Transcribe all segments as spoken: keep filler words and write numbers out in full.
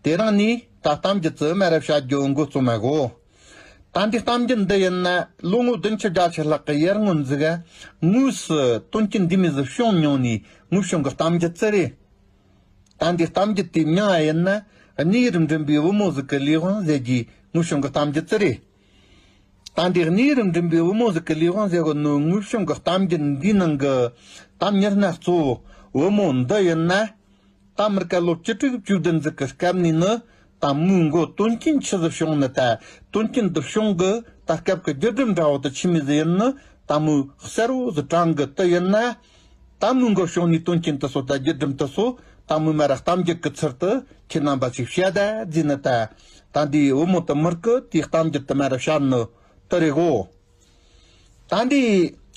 དེ་རིང་ནས་ད་གཏམ་རྒྱུད་ཙི་མ་ར་བཤད་རྒྱུ་འགོ་རྩོམ་མ་གོ། ད་འདི་གཏམ་རྒྱུད་འདི་ཡིན་ན་ལོ་ངོ་བདུན་ཅུ་བརྒྱད་ཅུ་ལྷག་གི་ཡར་སྔོན་ཟིག་ག་དངོས་སུ་དོན་རྐྱེན་འདི་མོ་ཟིག་བྱུང་མྱོང་ནི་དངོས་བྱུང་གི་གཏམ་རྒྱུད་ཙི་རེད། ད་འདི་གཏམ་རྒྱུད་དེའི་མྱིང་ཡིན་ན་གནས་རིམ་འགྲིམ་པའི་བུ་མོ་ཟིག་གི་ལས་དབང་ཟེར་རྒྱུའི་དངོས་བྱུང་གི་གཏམ་རྒྱུད་ཙི་རེད། ད་འདི་གནས་རིམ་འགྲིམ་པའི་བུ་མོ་ཟིག་གི་ལས་དབང་ཟེར་གོ་ནོ་དངོས་བྱུང་གི་གཏམ་རྒྱུད་འདིའི་ནང་གི་གཏམ་མྱི་སྣ་གཙོ་བོ་བུ་མོ་འདི་ཡིན་ན། ད་མི་རྒ་ལོ་བཅུ་དྲུག་བཅུ་བདུན་ཟིག་གི་སྐབས་ནས་ནི་ད་མོའི་མགོ་དོན་རྐྱེན་ཆི་ཟིག་བྱུང་ནི་ད་དོན་རྐྱེན་འདི་བྱུང་གི་ད་སྐབས་ཀྱི་བརྒྱུད་རིམ་འདྲ་བོ་དེ་ཆི་མོ་ཟིག་ཡིན་ནི་ད་མོའི་གསལ་བོ་ཟིག་དྲང་གི་དེ་ཡིན་ན། ད་མོའི་མགོ་བྱུང་ནི་དོན་རྐྱེན་དེ་ཚོ་ད་བརྒྱུད་རིམ་དེ་ཚོ་ད་མོས་མ་ར་གཏམ་རྒྱུད་ཀྱི་ཚུལ་དུ་ཁྱེད་རྣམ་པ་ཅིག་བཤད་ད་ཟེར་ནི་ད། ད་འདི་བུ་མོ་དེ་མི་རྒ་དེའི་གཏམ་རྒྱུད་དེ་མ་ར་བཤད་ནི་དེ་རེད་གོ། ད་འདི་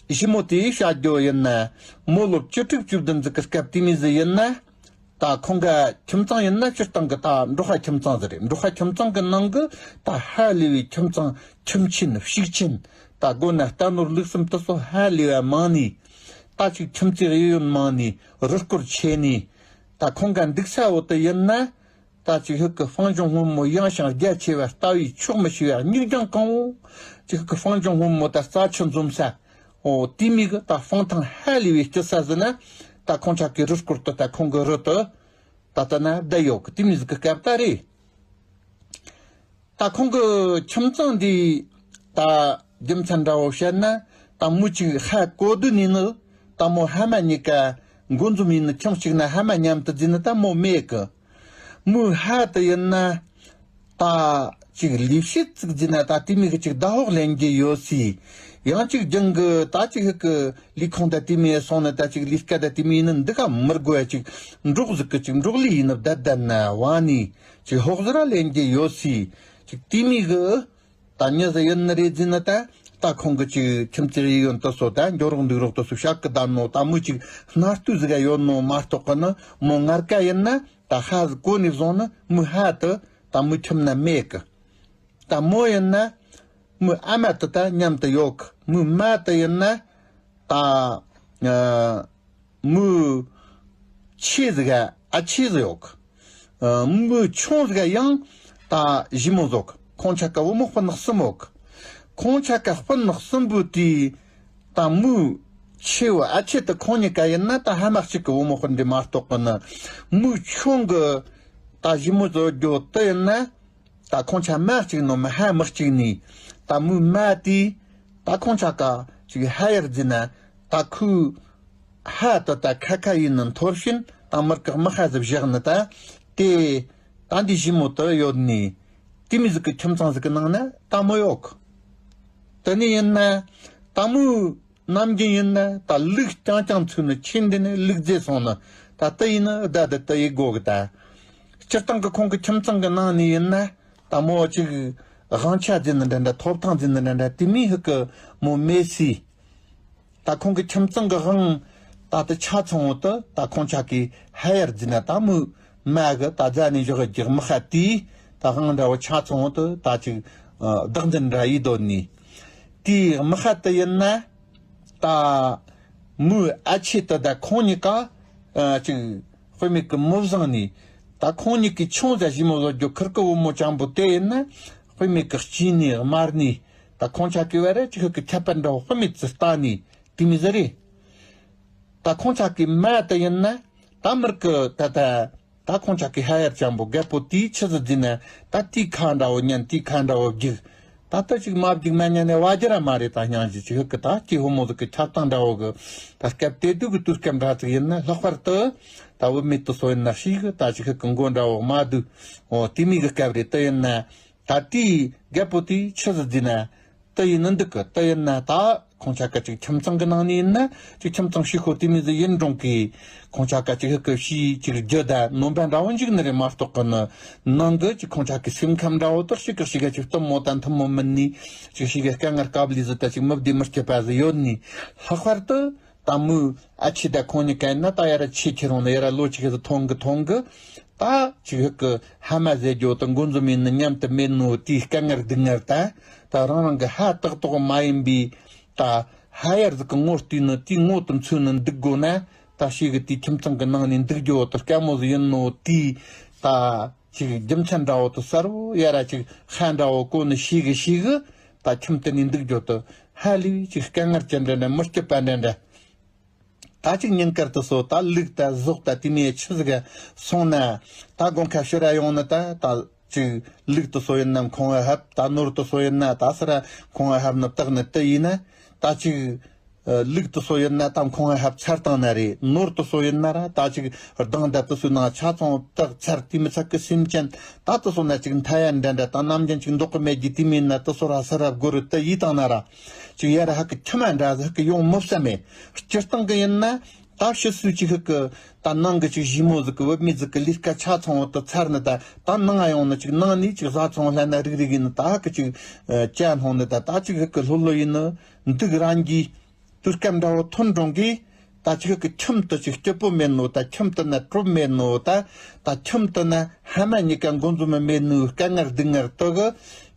ཞི་མོ་དེས་བཤད་རྒྱུ་ཡིན་ན་མོ་ལོ་བཅུ་དྲུག་བཅུ་བདུན་ཟིག་གི་སྐབས་དེ་མོ་ཟིག་ཡིན་ན། ད་ཁོང་གི་ཁྱིམ་ཚང་ཡིན་ན་སྤྱིར་བཏང་གི་ད་འབྲོག་པ་ཁྱིམ་ཚང་ཟིག་རེད། འབྲོག་པ་ཁྱིམ་ཚང་གི་ནང་གི་ད་ཧ་ལས་པའི་ཁྱིམ་ཚང་ཁྱིམ་ཆེན་ཤུགས་ཆེན། ད་དགོན་ན་རྟ་ནོར་ལུག་གསུམ་དེ་ཚོ་ཧ་ལས་པ་མང་ནི། ད་ཅིག་ཁྱིམ་མཚེས་གཡས་གཡོན་མང་ནི། རུ་སྐོར་ཆེ་ནི། ད་ཁོང་ག་འདུག་ས་བོ་དེ་ཡིན་ན། ད་ཅིག་ཧུ་གི་སྤང་ལྗོངས་སྔོན་མོ་ཡངས་ཤིང་རྒྱ་ཆེ་བ་ལྟ་བའི་ཕྱོགས་མི་ཤེས་པ་མིག་རྒྱང་གང་བོ། ཅིག་ཧུ་གི་སྤང་ལྗོངས་སྔོན་མོ་ད་རྩྭ་ཆུ་འཛོམས་ས། འོ་དེ་མོ་གི་ད་སྤང་ཐང་ཧ་ལས་པའི་སྐྱིད་ས་ཟིག་ན། ད་ཁོང་ཅག་གི་རུ་སྐོར་དུ་ད་ཁོང་གི་རུ་དུ་ད་ལྟ་ན་བསྡད་ཡོད་གི་དེ་མོ་ཟིག་གི་སྐབས་ད་རེད། ད་ཁོང་གི་ཁྱིམ་ཚང་འདི་ད་རྒྱུ་མཚན་འདྲ་བོ་བཤད་ན། ད་མོ་ཅིག་ཧ་གོ་དུས་ནས་ནི་ད་མོ་ཕ་མ་གཉིས་ཀ་འགོ་འཛོམས་ཡིན་ནི་ཁྱིམ་གཅིག་ན་ཕ་མ་མཉམ་དུ་བརྫིས་ནི་ད་མོ་མེད་གི། མོའི་ཕ་དེ་ཡིན་ན་ད་ཅིག་ལས་བྱེད་ཅིག་བརྫིས་ན་ད་དེ་མོ་གི་ཅིག་ཟླ་ཕོགས་ལེན་རྒྱུ་ཡོད་སྲིད། ཡང་ཅིག་རྒྱུན་གི་ད་ཅིག་ཧུ་གི་ལས་ཁུངས་ད་དེ་མོ་སོང་ནི་ད་ཅིག་ལས་ཀ་ད་དེ་མོ་ཡིན་ནི་འདི་ག་མི་དགོས་ཡ། ཅིག་འབྲོག་ཟིག་གི་ཅིག་འབྲོག་ལས་ཡིན་ནི་བསྡད་བསྡད་ན་བ་ནི་ཅིག་ཕོགས་ཟུར་ལེན་རྒྱུ་ཡོད་སྲིད། ཅིག་དེ་མོ་གི་ད་མྱི་ཟིག་ཡིན་ནི་རེད་ཟེར་ནི་ད། ད་ཁོང་གི་ཅིག་ཁྱིམ་མཚེས་གཡས་གཡོན་དེ་ཚོ་ད་འགྱོ་རོགས་འདུག་རོགས་དེ་ཚོ་བཤད་གི་བསྡད་ནོ་ད་མོ་ཅིག་སྣ་ལྟོས་ཟིག་ག་ཡོད་ནོ་མ་གཏོགས་གི་ནི་མོ་སྔར་ཀ་ཡིན་ན་ད་ཧ་ཟིག་གོ་ནས་བཟུང་ནི་མོའི་ཕ་དེ་ད་མོའི་ཁྱིམ་ན་མེད་གི། ད་མོ་ཡིན་ན་མོའི་ཨ་མ་དེ་ད་མཉམ་དུ་ཡོད་གི། མོའི་མ་དེ་ཡིན་ན་ད། ཨ། མོའི་ཆེ་ཟིག་ག་ཨ་ཆེ་ཟིག་ཡོད་གི། ཨ། མོའི་ཆུང་ཟིག་ག་ཡང་ད་ཞི་མོ་ཟིག་ཡོད་གི། ཁོང་ཆ་ག་བུ་མོ་སྤུན་གསུམ་ཡོད་གི། ཁོང་ཆ་ག་སྤུན་གསུམ་པོ་དེ་ད་མོའི་ཆེ་བོ་ཨ་ཆེ་དེ་ཁོང་གཉིས་ཀ་ཡིན་ན་ད་ཕ་མ་གཅིག་གི་བུ་མོ་སྤུན་འདྲ་མ་གཏོགས་གི་ནི། མོའི་ཆུང་གི་ད་ཞི་མོ་ཟིག་ཡོད་རྒྱུ་དེ་ཡིན་ན། ད་ཁོང་ཆ་མ་གཅིག་ནོ་མི་ཕ་མི་གཅིག་ནི། ད་མོའི་མ་དེས་ད་ཁོང་ཆ་ག་ཅིག་ཕ་ཡར་བརྫིས་ན། ད་ཁོའི་ཕ་དེ་ད་ཁ་ཁ་ཡིན་ནི་འཐོར་ཕྱིན་ད་མི་རྒ་མི་ཕ་ཟིག་བཞག་ནི་ད། དེ་ད་འདི་ཞི་མོ་དེ་ཡོད་ནི། དེ་མོ་ཟིག་གི་ཁྱིམ་ཚང་ཟིག་གི་ནང་ན་ད་མོ་ཡོད་གི། དེ་ནས་ཡིན་ན་ད་མོའི་ནམ་རྒྱུན་ཡིན་ན་ད་ལུག་རྐྱང་རྐྱང་འཚོས་ནི་ཁྱིམ་འདི་ནས་ལུག་རྫི་སོང་ནི། ད་དེ་ཡིན་ན་ད་དེ་དེ་ཡི་དགོས་གི་ད། སྤྱིར་བཏང་གི་ཁོང་གི་ཁྱིམ་ཚང་གི་ནང་ནས་ཡིན་ན་ད་མོ་ཅིག་དབང་ཆ་འཛིན་ནི་འདྲ་འདྲ། ཐོབ་ཐང་འཛིན་ནི་འདྲ་འདྲ་དེ་མོ་ཧུ་གི་མོ་མེད་སྲིད། ད་ཁོང་གི་ཁྱིམ་ཚང་གི་དབང་ད་དེ་ཆ་ཚང་བོ་དེ་ད་ཁོང་ཆ་གི་ཕ་ཡར་བརྫིས་ན། ད་མོའི་མ་གི་ད་རྫ་ནས་བཞག་གི་མི་ཕ་དེས་ད་དབང་འདྲ་བོ་ཆ་ཚང་བོ་དེ་ད་ཅིག་ཨ། བདག་འཛིན་འདྲ་ཡེད་དོ་ནི། དེའི་མི་ཕ་དེ་ཡིན་ན་ད་མོའི་ཨ་ཆེ་དེ་ད་ཁོང་གཉིས་ཀ་ཨ། ཅིག་དཔེ་མེད་གི་མོ་བཟང་ནི། ད་ཁོང་གཉིས་ཀའི་ཆུང་ཙག་ཞི་མོ་ཟིག་ཡོད་རྒྱུ་ཁིར་གི་བུ་མོ་ཅན་པོ་དེ་ཡིན་ན་དཔེ་མེད་གི་སྐྱིད་ནི་དམར་ནི། ད་ཁོང་ཆ་གི་བར་ཅིག་ཧུ་གི་ཁྱད་པར་འདྲ་བོ་དཔེ་མེད་ཙི་ལྟ་ནི་དེ་མོ་ཟིག་རེད། ད་ཁོང་ཆ་གི་མ་དེ་ཡིན་ན་ད་མི་རྒ་ད་ད། ད་ཁོང་ཆ་གི་ཕ་ཡར་ཅན་པོ་རྒད་པོ་དེས་ཆི་ཟིག་བརྫིས་ན། ད་དེའི་ཁ་འདྲ་བོ་ཉན། དེའི་ཁ་འདྲ་བོ་རྒྱུག་ད་ལྟ་ཅིག་མ་རྒྱུག་མ་ཉན་ནས་བ་རྒྱུ་ར་མ་རེད། ད་སྙིང་རྗེ་ཅིག་ཧུ་གི་ད་སྐྱེས་ཕོ་མོ་ཟིག་གི་ཆགས་སྟངས་འདྲ་བོ་གི་ད་སྐབས་དེ་དུས་གི་དུས་སྐབས་འདྲ་ཅིག་ཡིན་ན། ལྷག་པར་དུ་ད་བུད་མེད་དེ་ཚོ་ཡིན་ན་ཞིག་གི་ད་ཅིག་ཧུ་གི་མགོ་འདྲ་བོ་མ་བསྡུ། འོ་དེ་མོ་གི་སྐབས་རེད། དེ་ཡིན་ན་ད་དེའི་རྒད་པོ་དེས་ཆི་ཟིག་བརྫིས་ན། དེ་ཡིན་ནི་འདུག་གི། དེ་ཡིན་ན་ད་ཁོང་ཆ་ག་ཅིག་ཁྱིམ་ཚང་གི་ནང་ནས་ཡིན་ན་ཅིག་ཁྱིམ་ཚང་ཕྱུག་པོ་དེ་མོ་ཟིག་ཡིན་རུང་གི། ཁོང་ཆ་ག་ཅིག་ཧུ་གི་ཕྱིའི་ཅིག་རྒྱུ་ད་ནོམ་པ་འདྲ་བོ་འཇུག་ནི་རེད་མ་གཏོགས་གི་ནི། ནང་གི་ཅིག་ཁོང་ཆ་གི་སེམས་ཁམས་འདྲ་བོ་དག་ཞིག་གི་ཞིག་ག་ཅིག་གཏུམ་མོ་དང་མཐུན་མོ་མིན་ནི། ཅིག་ཞིག་ག་དཀའ་ངལ་དཀའ་ལས་ཟིག་ད་ཅིག་མི་བདེ་མི་སྐྱིད་པ་ཟིག་ཡོད་ནི། ལྷག་པར་དུ་ད་མོའི་ཨ་ཆེ་ད་ཁོང་གཉིས་ཀ་ཡིན་ན་ད་ཡར་ཆེ་ཁྱེར་འོང་ནི། ཡར་ལོ་ཅིག་ཟིག་ཐོན་གི་ཐོན་གི། ད་ཅིག་ཧུ་གི་ཕ་མ་ཟེར་རྒྱུ་དང་འགོ་འཛོམས་ཡིན་ནི་མཉམ་དུ་མེད་ནོ་དེའི་དཀའ་ངལ་སྡུག་བསྔལ་ད། ད་རང་རང་གི་ཕ་ཏག་ཏག་མ་ཡིན་པའི་ད་ཕ་ཡར་ཟིག་གི་ངོ་བལྟས་ནི་དེའི་ངོ་དེ་འཚོལ་ནི་འདུག་དགོས་ན། ད་ཞིག་གི་དེའི་ཁྱིམ་ཚང་གི་ནང་ནས་འདུག་རྒྱུ་དེ་དཀའ་མོ་ཟིག་ཡིན་ནོ་དེའི་ད། ཅིག་རྒྱུ་མཚན་འདྲ་བོ་དུ་གསལ་བོ་ཡ་ར་ཅིག་ཧ་འདྲ་བོ་གོ་ནི་ཤི་གི་ཤི་གི། ད་ཁྱིམ་དུ་ནི་འདུག་རྒྱུ་དུ་ཧ་ལས་ཅིག་དཀའ་ངལ་ཅན་འདྲ་འདྲ་མི་སྐྱིད་པ་འདྲ་འདྲ། ད་ཅིག་ཉིན་དཀར་དུ་སོ་ད་ལུག་ད་ཟོག་ད་དེ་མིའི་ཆི་ཟིག་སོང་ན། ད་དགོང་ཁ་ཕྱི་ར་ཡོང་ནི་ད་ད་ཅིག་ལུག་དུ་སོ་ཡིན་ན་ཁོང་ཨ་ཧབ། ད་ནོར་དུ་སོ་ཡིན་ན་ད་སི་ར་ཁོང་ཨ་ཧབ་ནི་བཏགས་ནི་དུ་ཡིན་ན། ད་ཅིག་ལུག་དུ་སོ་ཡིན་ན་ད་ཁོང་ཨ་ཧབ་ཚར་བཏང་ན་རེད། ནོར་དུ་སོ་ཡིན་ན་ར་ད་ཅིག་སྡང་ད་དུ་སོ་ན་ཆ་ཚང་བཏགས་ཚར། དེ་མི་ཚད་གི་སེམས་ཅན་ད་དུ་སོ་ན་ཅིག་མཐའ་ཡན་འདྲ་འདྲ་ད་ནམ་རྒྱུན་ཅིག་འདོག་གི་མེད་ཀྱི་དེ་མིན་ན་དུ་སོ་ར་སི་ར་སྒོ་རུ་དུ་ཡིས་བཏང་ན་ར། ཅིག་ཡར་ཧ་གི་ཁྱི་མ་འདྲ་ཟིག་གི་ཡོང་མི་བསམ་མེད། སྤྱིར་བཏང་གི་ཡིན་ན་ད་ཕྱི་སུ་ཅིག་ཧ་གི་ད་ནང་གི་ཅིག་ཞི་མོ་ཟིག་གི་བུད་མེད་ཟིག་གི་ལས་ཀ་ཆ་ཚང་བོ་དུ་ཚར་ནི་ད། ད་ནང་ང་ཡོང་ནི་ཅིག་ནང་ནས་ཅིག་བཟའ་ཚང་ལྷན་ན་རིག་རིག་ཡིན་ནི་ད་ཧ་གི་ཅིག་ཅ་སྣང་ནི་ད། ད་ཅིག་ཧ་གི་ལྷོད་ལྷོད་ཡིན་ནི་འདུག་རང་གིས་དུས་སྐབས་འདྲ་བོ་ཐོན་འགྲོ་གི། ད་ཅིག་གི་ཁྱིམ་དུ་ཅིག་སྐྱིད་པོ་མེད་ནོ། ད་ཁྱིམ་དུ་ན་གྲོབ་མེད་ནོ། ད་ད་ཁྱིམ་དུ་ན་ཧ་མ་གཉིས་ཀ་འགོ་འཛོམས་མེད་ནོ། དཀའ་ངལ་སྡུག་བསྔལ་དུ་གི་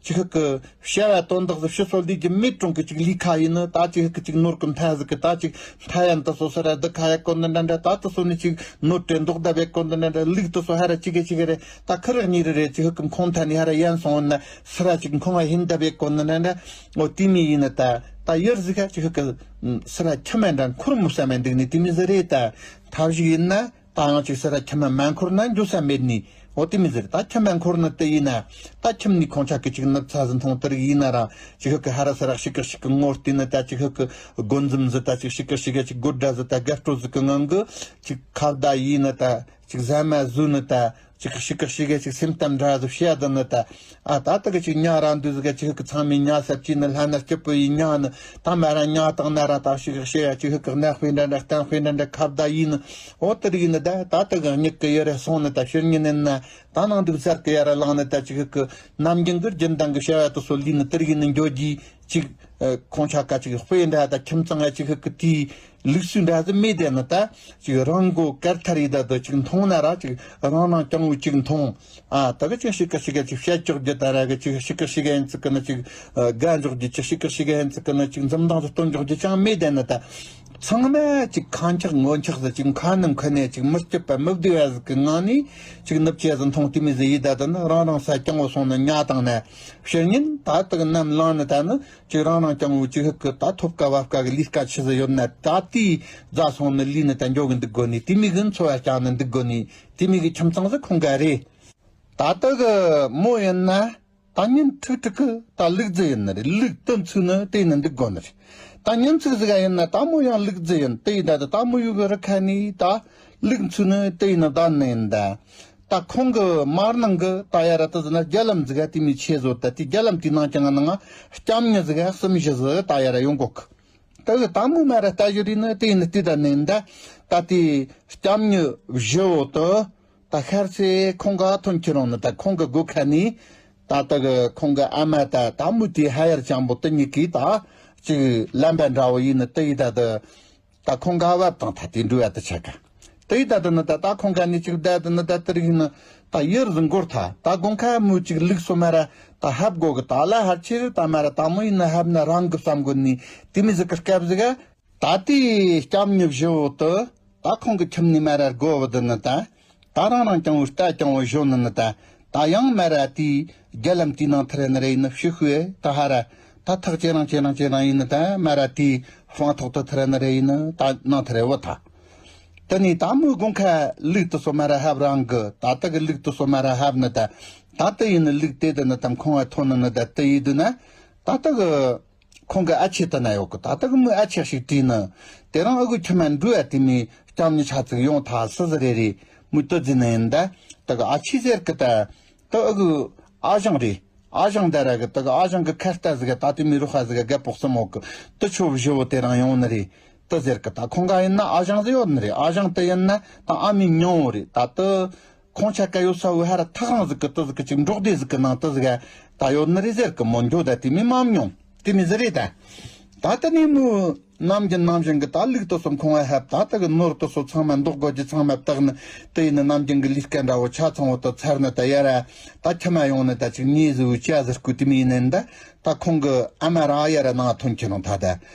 ཅིག་གི་བྱ་བ་དོན་དག་ཟིག་ཕྱི་སོ་ལུས་ཀྱི་མེད་གྲོང་གི་ཅིག་ལུས་ཁ་ཡིན་ནི། ད་ཅིག་གི་ཅིག་ནོར་གི་མཐའ་ཟིག་གི་ད་ཅིག་མཐའ་ཡན་དུ་སོ་སི་ར་འདི་ཁ་ཡ་གོ་ནི་འདྲ་འདྲ། ད་དུ་སོ་ནི་ཅིག་ནོར་དྲེ་མདོག་བརྡབ་ཡ་གོ་ནི་འདྲ་འདྲ། ལུག་དུ་སོ་ཧ་ར་ཅིག་གི་ཅིག་གི་རེད། ད་ཁི་རག་གཉིས་རེ་རེ་ཅིག་གི་ཁོང་མཐའ་ནི་ཧ་ར་ཡན་སོང་ན་སི་ར་ཅིག་ཁོང་ང་ཧིན་བརྡབ་ཡ་གོ་ནི་འདྲ་འདྲ། འོ་དེ་མི་ཡིན་ནི་ད། ད་ཡར་ཟིག་ཁ་ཅིག་ཧ་གི་སི་ར་ཁྱི་མ་འདྲ་འཁོར་མི་བསམ་མེད་འདུག་ནི་དེ་མི་ཟི་རེད་ད། ཐབས་ཤིག་ཡིན་ན་ད་ཡང་ཅིག་སི་ར་ཁྱི་མ་མ་འཁོར་ན་འགྱོ་ས་མེད་ནི། འོ་དེ་མི་ཟི་རེད། ད་ཁྱི་མ་འཁོར་ནི་དེ་ཡིན་ན་ད་ཁྱིམ་ནི་ཁོང་ཆ་གི་ཅིག་ནུབ་ཚ་ཟི་མཐོང་དེར་ཡིན་ན་ར་ཅིག་ཧ་གི་ཧ་ར་སི་ར་ཤི་ཀི་ཤི་ཀི་ངོ་བལྟས་ནི་ད་ཅིག་ཧ་གི་སྒོ་འཛུམ་ཟི་ད་ཅིག་ཤི་ཀི་ཤི་ག་ཅིག་དགོད་སྒྲ་ཟི་ད་དགའ་སྤྲོ་ཟི་གི་ངང་གི་ཅིག་ཁ་བརྡ་ཡིན་ནི་ད། ཅིག་ཟ་མ་ཟོས་ནི་ད། ཅིག་ཤི་ཀི་ཤི་ག་ཅིག་སེམས་གཏམ་འདྲ་ཟིག་བཤད་དི་ནི་ད། ཨ་ད་ད་གི་ཅིག་ཉ་ར་འདུག་ཟིག་ག་ཅིག་ཧ་གི་ཚང་མས་ཉ་ཟ་བྱས་ནི་ལྷ་ན་སྐྱིད་པོ་ཡིན་ཉ་ནི་ད་མ་ར་ཉ་བཏང་ན་ར་ད་ཤི་ཀི་ཤི་ག་ཅིག་ཧ་གི་གནའ་དཔེ་འདྲ་འདྲ་གཏམ་དཔེ་འདྲ་འདྲ་ཁ་བརྡ་ཡིན་ནི། འོ་དེ་རིགས་ནི་ད་ད་ད་གི་མྱིག་གི་ཡུ་རེ་སོང་ནི་ད་ཕྱིར་ཉིན་ནི་ན་ད་ནང་འདུག་ཟེར་གི་ཡ་ར་ལངས་ནི་ད་ཅིག་ཧ་གི་ནམ་རྒྱུན་གི་རྒྱུན་ལྡན་གི་བྱ་བ་དུ་སོ་ལུས་ནི་དེ་རིགས་ནི་འགྱོ་རྒྱུ་ཅིག་ཁོང་ཆ་ག་ཅིག་དཔེ་འདྲ་ད་ཁྱིམ་ཚང་ང་ཅིག་ཧ་གི་དེའི་ལུགས་སྲོལ་འདྲ་ཟིག་མེད་དེ་ནི་ད། ཅིག་རང་མགོ་དཀར་ཐར་ཡི་ད་དུ་ཅིག་མཐོང་ན་ར་ཅིག་རང་རང་རྐྱང་བོ་ཅིག་མཐོང་། ཨ་ད་གི་ཅིག་ཤི་ཀ་ཤི་ག་ཅིག་བཤད་ཅོག་རྒྱུ་ད་ར་གི་ཅིག་ཤི་ཀ་ཤི་ག་ཡིན་ཚིག་གི་ནི་ཅིག་དགའ་འཇོག་རྒྱུ་ཅིག་ཤི་ཀ་ཤི་ག་ཡིན་ཚིག་གི་ནི་ཅིག་འཛུམ་མདངས་སུ་སྟོན་འཇོག་རྒྱུ་ཅང་མེད་དེ་ནི་ད། ཚང་མ་ཅིག་ཁ་འཁྱག་ངོ་འཁྱག་ཟིག་ཅིག་ཁ་ནང་ཁ་ནས་ཅིག་མི་སྐྱིད་པ་མི་བདེ་བ་ཟིག་གི་ངང་ནས་ཅིག་ནུབ་ཆེ་ཟིག་མཐོང་དེ་མི་ཟིག་ཡི་ད་དུ་ནི་རང་རང་ས་རྐྱང་བོ་སོང་ནི་ཉ་དང་ནི་ཕྱིར་ཉིན་ད་དུ་ནམ་ལངས་ནི་ད་ནི། ཅིག་རང་རང་རྐྱང་བོ་ཅིག་ཧ་གི་ད་ཐོབ་དཀའ་བབ་དཀའ་གི་ལས་ཀ་ཆི་ཟིག་ཡོད་ན་ད་དེའི་རྫ་སོང་ནི་ལུས་ནི་ད་འགྱོ་གི་འདུག་དགོ་ནི། དེ་མི་གི་འཚོ་བ་སྐྱང་ནི་འདུག་དགོ་ནི། དེ་མི་གི་ཁྱིམ་ཚང་ཟིག་ཁོང་ག་རེད། ད་ལྟ་གི་མོ་ཡིན་ན་ད་ཉིན་ཁྲིག་ཁྲིག་གི་ད་ལུག་རྫི་ཡིན་ནི་རེད། ལུག་དུ་འཚོས་ནི་དེ་ནི་འདུག་དགོ་ནི་རེད། ད་ཉིན་ཚིག་ཟིག་ག་ཡིན་ན་ད་མོ་ཡང་ལུག་རྫི་ཡིན་དེ་ཡིན་ད་ད་ད་མོ་ཡུ་གི་རི་ཁ་ནི་ད་ལུག་འཚོས་ནི་དེ་ཡིན་ནི་ད་ནི་ཡིན་ད། ད་ཁོང་གི་མར་ནང་གི་ད་ཡ་ར་ད་ཟི་ན་རྒྱ་ལམ་ཟིག་ག་དེ་མི་ཆེ་བཟོ་ད་དེ་རྒྱ་ལམ་དེ་ནང་ཀྱང་ནང་སྐྱམ་ཉི་ཟིག་ག་གསུམ་བཞི་ཟིག་ད་ཡ་ར་ཡོང་གོ་གི། ད་གི་ད་མོ་མ་ར་ལྟ་ཞོར་ཡིན་ནི་དེ་ཡིན་ནི་དེ་ད་ནི་ཡིན་ད། ད་དེ་སྐྱམ་ཉི་བཞི་བོ་དུ་ད་ཤར་ཚེ་ཁོང་ག་ཐོན་ཁྱེར་རུང་ནི་ད་ཁོང་གི་སྒོ་ཁ་ནི་ད་ད་གི་ཁོང་གི་ཨ་མ་ད་ད་མོ་དེ་ཧ་ཡར་ཅང་པོ་དུ་ཉིད་ཀྱིས་ད་ཅིག་ལམ་པ་འདྲ་བོ་ཡིན་ནི་དུ་ཡི་ད་དུ། ད་ཁོང་ག་བབ་དང་ཐ་དེ་འགྲོ་ཡ་དུ་ཆ་ག་དེ་ཡི་ད་དུ་ནི་ད་ད་ཁོང་ག་ནི་ཅིག་བསྡད་དུ་ནི་ད་དུ་རིག་ནི་ད་ཡུར་ཟིན་གོར་ཐ་ད་དགོང་ཁ་མོ་ཅིག་ལུག་སོ་མ་ར་ད་ཧབ་གོ་གི་ད་ལ་ཧར་ཆེ་རི་ད་མ་ར་ད་མོ་ཡིན་ནི་ཧབ་ན་རང་གི་བསམ་གོ་ནི་དེ་མི་ཟིག་གི་སྐབས་ཟིག་ག་ད་དེ་སྐྱམ་ཉི་བཞི་བོ་དུ་ད་ཁོང་གི་ཁྱིམ་ནི་མ་ར་སྒོ་བུ་དུ་ནི་ད། ད་རང་རང་རྐྱང་བོ་རྟ་རྐྱང་བོ་བཞོན་ནི་ནི་ད། ད་ཡང་མ་ར་དེའི་རྒྱ་ལམ་དེའི་ནང་ཐར་ནི་རེ་ཡིན་ནི་ཕྱི་ཤུའི་ད་ཧ་ར། ད་ཐག་ཅེ་རང་ཅེ་རང་ཅེ་རང་ཡིན་ནི་ད་མ་ར་དེའི་སྤང་ཐོག་ཏུ་ཐར་ནི་རེ་ཡིན་ནི་ད་ནང་ཐར་རེ་བོ་ད། དེ་ནས་ད་མོའི་དགོང་ཁ་ལུག་དུ་སོ་མ་ར་ཧབ་རང་གི་ད་ད་གི་ལུག་དུ་སོ་མ་ར་ཧབ་ནི་ད། ད་དེ་ཡིན་ནི་ལུག་དེ་དུ་ནི་དམ་ཁོང་བ་ཐོན་ནི་ནི་ད་དེ་ཡིན་དུ་ན། ད་ད་གི། ཁོང་གི་ཨ་ཆེ་ད་ན་ཡོད་གི་ད་ལྟ་གི་མོའི་ཨ་ཆེ་ཞིག་བྲིས་ནི། དེ་རང་ཨ་གུ་ཁྱི་མ་འགྲོ་ཡ་དེ་མི་སྐྱམ་ཉི་ཆ་ཚིག་ཡོང་ཐ་སི་ཟི་རེ་རེ་མོའི་ཏོ་རྫི་ནི་ཡིན་ད། ད་གི་ཨ་ཆེ་ཟེར་གི་ད། ད་ཨ་གུ་ཨ་ཞང་རེད། ཨ་ཞང་ད་ར་གི་ད་གི་ཨ་ཞང་གི་ཁ་ལྟ་ཟི་ག་ད་དེ་མི་རུ་ཧ་ཟི་ག་རྒད་པོ་གསུམ་མོ་གི་ད་ཆོ་བཞི་བོ་དེ་རང་ཡོང་ནི་རེད། ད་ཟེར་གི་ད་ཁོང་ག་ཡིན་ན་ཨ་ཞང་ཟི་ཡོད་ནི་རེད། ཨ་ཞང་ད་ཡིན་ན་ད་ཨ་མི་ཉུང་བོ་རེད་ད་ད། ཁོང་ཆ་ཀ་ཡོད་ས་བོ་ཧ་ར་ཐག་རང་ཟིག་གི་ཏི་ཟིག་གི་ཅིག་འབྲོག་སྡེ་ཟིག་གི་ནང་ཏི་ཟིག་ག་ད་ཡོད་ནི་རེད་ཟེར་གི་མོ་འགྱོ་ད་དེ་མི་མ་མྱོང་དེ་མི་ཟི་རེད་ད། ད་ལྟ་ནས་མོ་ནམ་རྒྱུན་ནམ་བཞིན་གི་ད་ལུག་ཏི་སོམ་ཁོང་ཨ་ཧབ་ད་ལྟ་གི་ནོར་ཏི་སོ་ཚང་མ་འདོགས་དགོས་ཀྱི་ཚང་མ་བཏགས་ནི་དེ་ཡིན་ནི་ནམ་རྒྱུན་གི་ལས་ཀ་འདྲ་བོ་ཆ་ཚང་བོ་ཏི་ཚར་ནི་ད་ཡ་ར་ད་ཁྱི་མ་ཡོང་ནི་ད་ཅིག་ཉེ་ཟི་བོ་ཅ་ཟི་སྐུ་དེ་མི་ཡིན་ནི་ད་ད་ཁོང་གི་ཨ་མ་ར་ཡ་ར་ནང་ཐོན་ཁྱི་རང་ད་ད་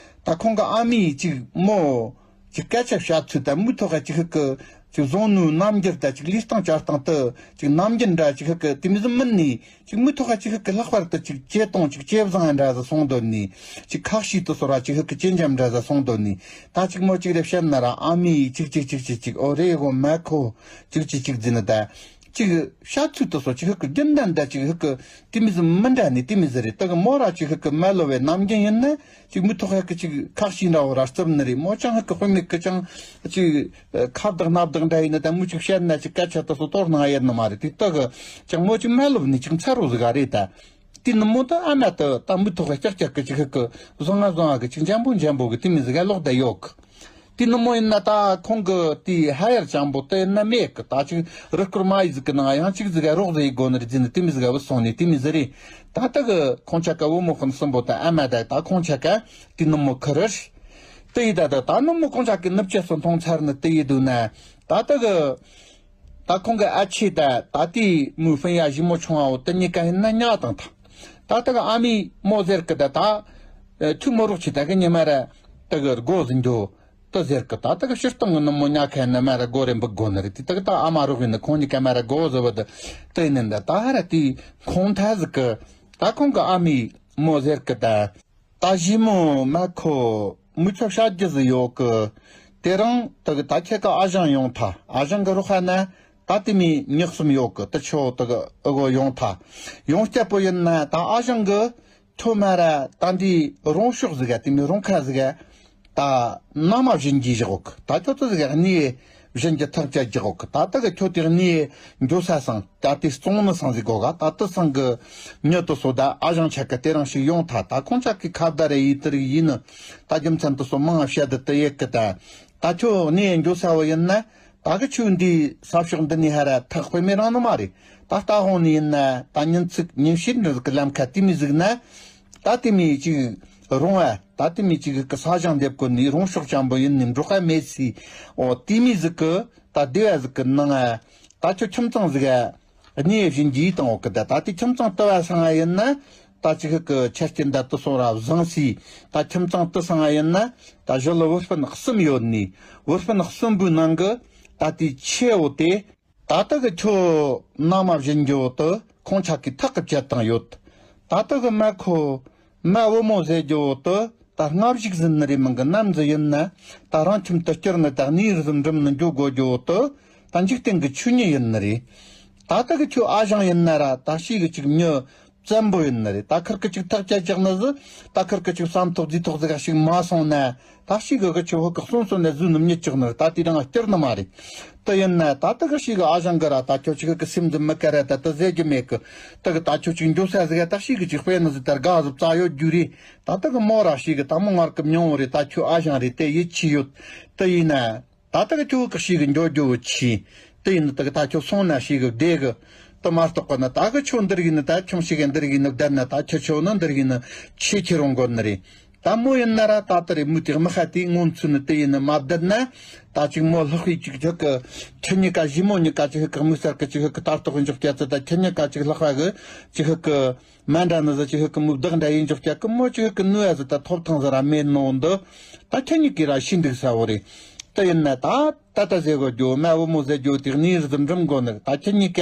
ད་ཁོང་གི་ཨ་མི་ཅིག་མོ། ཅིག་སྐད་ཆ་བཤད་ཚུལ་དང་མུ་ཐོག་ག་ཅིག་ཧི་ཀི་ ཅིག་བཟང་ནུས་རྣམ་འགྱུར་དང་ཅིག་ལུས་སྟངས་བྱ་སྟངས་དུ་ཅིག་རྣམ་འགྱུར་འདྲ་ཅིག་ཧུ་གི་དེ་མི་ཟིན་མིན་ནས་ཅིག་མུ་ཐོག་ཅིག་ཧུ་གི་ལྷག་པར་དུ་ཅིག་ཇེ་སྟོང་ཅིག་ཇེ་བཟང་འདྲ་ཟིག་སོང་དོན་ནས་ཅིག་ཁ་ཤས་དུ་སོ་ར་ཅིག་ཧུ་གི་ཇེ་འཇམ་འདྲ་ཟིག་སོང་དོན་ནས། ད་ཅིག་མོ་ཅིག་རེ་བཤད་ན་ར་ཨ་མའི་ཅིག་ཅིག་ཅིག་ཅིག་ཅིག་ཨོ་རེ་གོ་མ་ཁོ་ཅིག་ཅིག་ཅིག་ཟིན་ད། ཅིག་བཤད་ཚུལ་དུ་སོ་ཅིག་ཧུ་གི་རྒྱུན་ལྡན་ད་ཅིག་ཧུ་གི་དེ་མི་ཟིན་མི་འདྲ་ནས་དེ་མི་ཟིན་རེད། ད་གི་མོ་ར་ཅིག་ཧུ་གི་མ་ལོ་བའི་ནམ་རྒྱུན་ཡིན་ན། ཅིག་མུ་ཐོག་ཧ་གི་ཅིག་ཁ་ཤས་འདྲ་བོ་ར་རྩུབ་ནི་རེད། མོ་ཅང་ཧ་གི་དཔེ་མེད་གི་ཅང་ཅིག་ཁ་བདག་སྣ་བདག་འདྲ་ཡིན་ན་ད་མུ་ཅིག་བཤད་ན་ཅིག་སྐད་ཆ་དུ་སོ་གཏོར་སྣང་ཡེད་ནི་མ་རེད། དེ་ད་གི་ཅང་མོ་ཅིག་མ་ལོབ་ནི་ཅིག་མཚར་རོ་ཟིག་ག་རེད་ད། དེ་ནི་མོ་ད་ཨ་མ་ད་ད་མུ་ཐོག་ཧ་ཀྱག་ཀྱག་གི་ཅིག་ཧ་གི་བཟང་ང་བཟང་ང་གི་ཅིག་འཇམ་པོ་འཇམ་པོ་གི་དེ་མི་ཟིག་ག་ལོག་ད་ཡོད་གི། དེ་ནི་མོ་ཡིན་ན་ད་ཁོང་གི་དེ་ཧ་ཡར་ཅང་པོ་དེ་ཡིན་ན་མེད་གི། ད་ཅིག་རུ་སྐོར་མ་ཡི་ཟིག་གི་ནང་ཡང་ཅིག་ཟིག་ག་རོགས་ཟིག་ཡི་དགོ་ནི་རེད་ཟིན་ནི་དེ་མི་ཟིག་ག་བུད་སོང་ནི་དེ་མི་ཟིག་རེད། ད་ད་གི་ཁོང་ཆ་ག་བུ་མོ་ཁོན་གསུམ་པོ་ད་ཨ་མ་ད་ད་ཁོང་ཆ་ག་དེ་ནི་མོ་ཁུ་རུ་རེད། དེ་ཡི་ད་ད་ད་ནི་མོ་ཁོང་ཆ་གི་ནུབ་ཆ་སོ་མཐོང་ཚར་ནི་དེ་ཡི་དུ་ན། ད་ད་གི་ད་ཁོང་གི་ཨ་ཆེ་ད་ད་དེ་མོའི་ཧྥན་ཡ་ཞི་མོ་ཆུང་བ་བོ་དེ་གཉིས་ཀ་ཡིན་ན་ཉག་དང་ད། ད་ད་གི་ཨ་མའི་མོ་ཟེར་གི་ད་ད་ཁྱོད་མོ་རོགས་ཆེ་ད་གི་ཉི་མ་ར་ད་གི་སྒོ་ཟིན་འགྱོ། ཏི་ཟེར་གི་ད་ཏི་གི་ཕྱིར་བཏང་གི་ནུ་མོ་ཉག་ཁ་ནི་མ་ར་སྒོ་རེ་འབུག་དགོ་ནི་རེད། ཏི་ཏི་གི་ད་ཨ་མ་རོགས་ཡིན་ནི་ཁོང་གཉིས་ཀ་མ་ར་སྒོ་ཟི་བུ་དི་ཏི་ནི་འདི་ད་ཧ་ར་ཏི་ཁོང་ཐ་ཟི་གི་ད་ཁོང་གི་ཨ་མའི་མོ་ཟེར་གི་ད། ད་ཞི་མོ་མ་ཁོ་མུ་ཆོ་ཤ་རྒྱུ་ཟི་ཡོད་གི། དེ་རིང་ཏི་གི་ད་ཁྱེད་ཀ་ཨ་ཞང་ཡོང་ཐ། ཨ་ཞང་གི་རོགས་ཧ་ན་ད་ཏི་མི་ཉག་གསུམ་ཡོད་གི། ཏི་ཆོ་ཏི་གི་ཨི་གོ་ཡོང་ཐ། ཡོང་སྐྱ་པོ་ཡིན་ན་ད་ཨ་ཞང་གི་ཐོ་མ་ར་ད་འདི་རོང་ཤོག་ཟིག་ག་དེ་མི་རོང་ཁ་ཟིག་ག་ད་ན་མ་བཞིན་གྱི་བཞག་གོ་གི། ད་ཁྱོད་ཚོ་ཟིག་ག་གནས་བཞིན་གྱི་ཐག་བཅད་རྒྱག་གོ་གི། ད་ད་གི་ཁྱོད་དེ་གནས་འགྱོ་ས་སང་ད་དེ་བཙོང་ནི་སང་ཟིག་གོ་ག། ད་དི་སང་གི་མྱི་དུ་སོ་ད་ཨ་ཞང་ཆ་གི་དེ་རང་ཞིག་ཡོང་ཐ། ད་ཁོང་ཆ་གི་ཁ་བརྡ་རེ་ཡིན་དི་རིག་ཡིན་ནི་ད་རྒྱུ་མཚན་དུ་སོ་མང་བཤད་དི་དི་ཡེ་གི། ད་ད་ཁྱོད་གནས་འགྱོ་ས་བོ་ཡིན་ན། ད་གི་ཆུ་འདི་ས་ཕྱོགས་འདི་ནས་ཧ་ར་ཐག་དཔེ་མེད་རང་ནི་མ་རེད། ད་ལྟ་དབང་ནི་ཡིན་ན་ད་ཉིན་ཚིག་ཉིན་ཤས་འདྲ་ཟིག་གི་ལམ་ཁ་དེ་མི་ཟིག་ན། ད་དེ་མི་ཅིག་རོང་ཨ་ད་དེ་མི་ཅིག་གི་ས་ཞང་འདེབས་གོ་ནི་རོང་ཤོག་ཅང་པོ་ཡིན་ནི་འབྲོག་ཁ་མེད་སི། འོ་དེ་མི་ཟིག་གི་ད་སྡེ་བ་ཟིག་གི་ནང་ཨ་ད་ཁྱོད་ཁྱིམ་ཚང་ཟིག་ཨ་གནས་བཞིན་གྱིས་དང་འོག་གི། ད་ད་དེ་ཁྱིམ་ཚང་ལྟ་བ་སང་ཨ་ཡིན་ན། ད་ཅིག་ཧི་གི་ཆ་རྐྱེན་ད་དུ་སོང་ར་བཟང་སི། ད་ཁྱིམ་ཚང་དུ་སང་ཡིན་ན་ད་ཞི་ལི་བུ་སྤུན་གསུམ་ཡོད་ནི། བུ་སྤུན་གསུམ་པོའི་ནང་གི་ད་དེ་ཆེ་བོ་དེ། ད་ལྟ་གི་ཁྱོད་ན་མ་བཞིན་རྒྱུ་བོ་དུ་ཁོང་ཆ་གི་ཐག་གི་བཅད་བཏང་ཡོད། ད་ལྟ་གི་མ་ཁོ་མ་བུ་མོ་ཟེར་རྒྱུ་བོ་དུ་ད་སྔ་ཕྱུག་ཟིན་ནི་རེད། མིན་གི་ནམ་ཟི་ཡིན་ན་ད་རང་ཁྱིམ་དུ་བསྐྱུར་ནི་ད་གནས་རི་ཟིན་འགྲིམ་ནི་འགྱོ་དགོ་རྒྱུ་བོ་དུ་ད་འཇིག་རྟེན་གི་ཆོས་ཉིད་ཡིན་ནི་རེད། ད་ལྟ་གི་ཁྱོད་ཨ་ཞང་ཡིན་ན་ར་ད་ཤི་གི་ཅིག་མྱི་བཙན་པོ་ཡིན་ནི་རེད། ད་ཁིར་གི་ཅིག་ཐག་བཅད་རྒྱག་ནི་ཟི། ད་ཁིར་གི་ཅིག་བསམ་ཐོག་རྫི་ཐོག་ཟི་ག་ཞིག་མ་སོང་ན། ད་ཤི་གི་གི་ཆུ་ཧོ་གི་གསོན་སོང་ན་ཟུ་ནི་མྱི་ཅིག་ནི་རེད། ད་དེ་རང་སྐྱུར་ནི་མ་རེད། དེ་ཡིན་ན་ད་ད་གི་ཤི་གི་ཨ་ཞང་གི་ར་ད་ཁྱོད་ཅིག་གི་སེམས་འདི་མི་དཀར་ར་ད་ད་ཟེར་རྒྱུ་མེད་གི། ད་གི་ད་ཁྱོད་ཅིག་འགྱོ་ས་ཟི་ག་ད་ཤི་གི་ཅིག་དཔེ་ནི་ཟི་ད་དགའ་ཟི་བཙའ་ཡོད་རྒྱུ་རེད། ད་ད་གི་མོ་ར་ཤི་གི་ད་མོ་ངར་གི་མྱོང་བོ་རེད། ད་ཁྱོད་ཨ་ཞང་རེད་དེ་ཡིད་ཆེས་ཡོད། དེ་ཡིན་ན། ད་ལྟ་གི་ཁྱོད་ཀྱི་ཤི་གི་འགྱོ་རྒྱུ་ཆི། དེ་ཡིན་ད་གི་ད་ཁྱོད་སོང་ན་ཤི་གི་བདེ་གི། དེ་མ་གཏོགས་པ་ན་ད་གི་ཁྱོད་འདི་རིག་ཡིན་ད་ཁྱོད་ཤི་གི་འདི་རིག་ཡིན་བསྡད་ན་ད་ཁྱོད་ཆོ་ན་འདི་རིག་ཡིན་ཆི་ཁྱི་རུང་གོ་ནི་རེད། ད་མོ་ཡིན་ན་ར་ད་ལྟ་རེ་མུ་ཏིག་མི་ཁ་དེ་ངོ་ཚུ་ནི་དེ་ཡིན་ན་མ་བསྡད་ན། ད་ཅིག་མོ་ལྷག་པའི་ཅིག་ཅིག་གི་ཁྱི་གཉིས་ཀ་ཞི་མོ་གཉིས་ཀ་ཅིག་ཧི་གི་མུ་སར་གི་ཅིག་ཧི་གི་ད་ལྟོགས་འཇོག་རྒྱ་ཚ་ད་ཁྱི་གཉིས་ཀ་ཅིག་ལྷག་པ་གི་ཅིག་ཧི་གི་མ་འདྲ་ནི་ཟི་ཅིག་ཧི་གི་མུ་བདག་འདྲ་ཡིན་འཇོག་རྒྱ་གི་མོ་ཅིག་ཧི་གི་ནུ་ཡ་ཟི་ད་ཐོབ་ཐང་ཟི་ར་མེད་ནོ་འདི། ད་ཁྱེད་གཉིས་ཀྱིས་ར་ཤི་འདུག་ས་བོ་རེད། དེ་ཡིན་ན་ད་ད་ད་ཟེ་གོ་རྒྱུ་མ་བུ་མོ་ཟེ་རྒྱུ་དེ་གནས་རི་ཟི་འགྲིམ་གོ་ནི་ད་ཁྱེད་གཉིས་ཀ་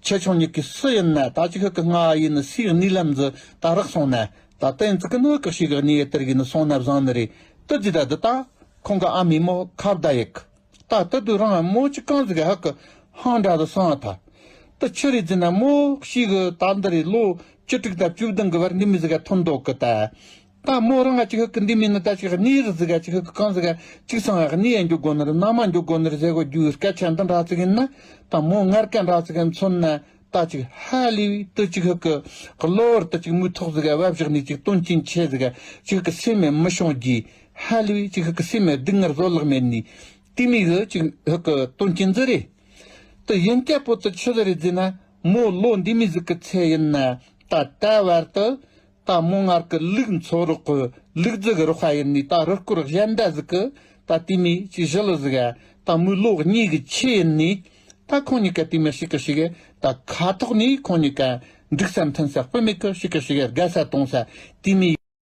ཁྱེད་ཆུང་གཉིས་ཀྱི་སུ་ཡིན་ན་ད་ཅིག་ཧི་གི་ང་ཡིན་ནི་སུའི་གནས་ལམ་ཟི་ད་རག་སོང་ན་ད་དེ་ཡིན་ཙི་གི་ནུ་གི་ཤི་གི་གནས་ཡི་དེར་གི་ནི་སོང་ན་བཟང་ནི་རེད། དེ་ཟི་ད་འདི་ད་ཁོང་གི་ཨ་མའི་མོ་ཁ་བརྡ་ཡིག་ད་ལྟ་དུས་རང་ང་མོ་ཅི་གང་ཟིག་ཧ་གི་ཧང་འདྲ་དུ་སང་ཐ། ད་ཆི་རེད་ཟེར་ན་མོ་ཤི་གི་ད་འདི་རེད་ལོ་བཅུ་དྲུག་དང་བཅུ་བདུན་གི་བར་འདི་མི་ཟིག་ག་ཐོན་འདུག་གི་ད། ད་མོ་རང་ང་ཅིག་ཧ་གི་འདི་མི་ནི་ད་ཅིག་གནས་རི་ཟིག་ག་ཅིག་ཧ་གི་གང་ཟིག་ག་ཅིག་སང་ང་གནས་ཡ་འཇུག་དགོ་ནི་རེད། ན་མ་འཇུག་དགོ་ནི་རེད་ཟེར་གོ་རྒྱུ་སྐད་ཆ་འདི་འདྲ་ཅིག་ཡིན་ན་ད་མོ་ངར་སྐད་འདྲ་ཅིག་མཚོན་ན། ད་ཅིག་ཧ་ལས་པའི་དུ་ཅིག་ཧ་གི་གློ་བུར་དུ་ཅིག་མིག་ཐོག་ཟིག་ག་བབ་བཞག་ནས་ཅིག་དོན་རྐྱེན་ཆེ་ཟིག་ག་ཅིག་ཧ་གི་སེམས་མེད་མི་ཤོང་རྒྱུ་ཧ་ལས་པའི་ཅིག་ཧ་གི་སེམས་མེད་སྡུག་བསྔལ་བཟོད་གླགས་མེད་ནས་དེ་མིག་གི་ཅིག་ཧ་གི་དོན་རྐྱེན་ཟིག་རེད། དུ་ཡིན་སྐྱ་པོ་དུ་ཆི་ཟིག་རེད་ཟེར་ན་མོ་ལོ་འདི་མི་ཟིག་གི་ཚེ་ཡིན་ན་ད་ད་བར་དུ། ད་མོ་ངར་གི་ལུག་འཚོ་རོགས་གི་ལུག་རྫི་གི་རོགས་པ་ཡིན་ནི་ད་རུ་སྐོར་གཞན་འདྲ་ཟིག་གི་ད་དེ་མི་ཅི་ཞི་ལི་ཟིག་ག་ད་མོའི་ལོ་གཉིས་གི་ཆེ་ཡིན་ནི་ད་ཁོང་གཉིས་ཀ་དེ་མི་ཞིག་གི་ཞིག་གི་ད་ཁ་ཐོག་ནས་ཁོང་གཉིས་ཀ་འགྲིག་ས་མཐུན་ས་དཔེ་མེད་གི་ཞིག་གི་ཞིག་གི་དགའ་ས་གཏོང་ས་དེ་མི་